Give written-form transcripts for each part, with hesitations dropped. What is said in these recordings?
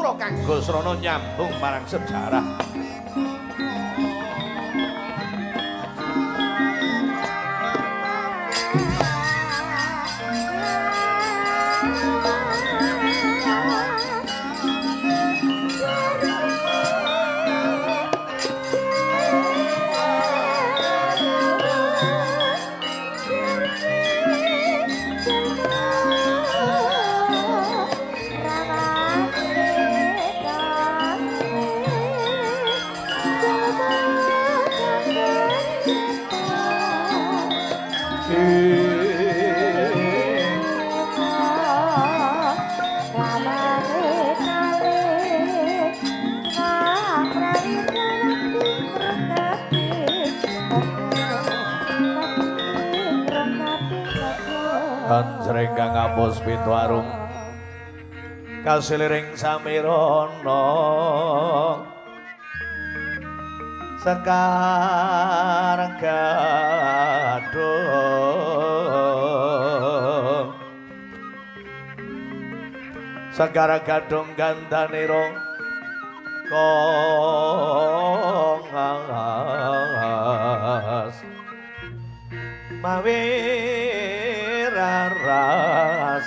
putra kanggo srana nyambung marang sejarah. Kanjeng kang ngapus pitu arum kasiliring samirana sekar gadhung sekar gadhung gandanira kongas mawi raras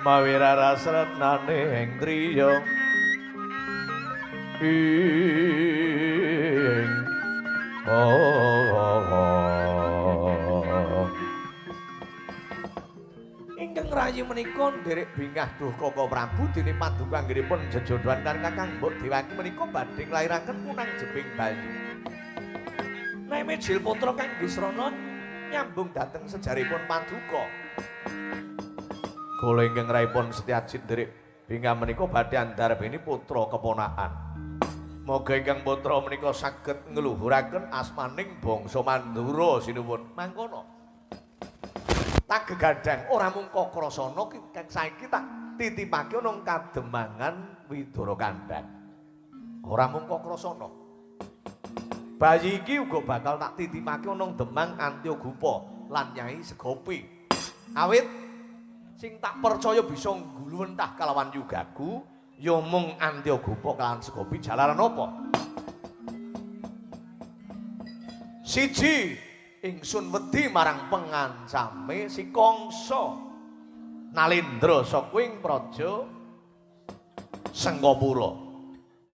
mawi raras retnaning driya ing oh. Ingkang rayi menika nderek bingah duh Koko Prabu dene paduka anggenipun jejodhoan karo Kakang Mbok Dewaki menika badhe nglairaken punang jebing bayi. Nami Jil putra kangge srana nyambung dhateng sejarahipun paduka. Kula ingkang raipun Setyajid nderek bingah menika badhe andarbeni putra keponakan. Moga ingkang putra menika saged ngluhuraken asmaning bangsa Mandura sinuwun. Mangkono. Tak gegadang ora mung Kakrasana kang saiki tak titipake ana Kademangan Widara Kandhang. Ora mung Kakrasana. Bayi iki uga bakal tak titipake ana Demang Antyagupa lan Nyai Segopi. Awit sing tak percaya bisa ngguluwentah kalawan yugaku ya mung Antyagupa kalawan Segopi jalaran apa? Siji, ingsun wedi marang pengancame si Kangsa Nalendra saka ing Praja Sengkapura.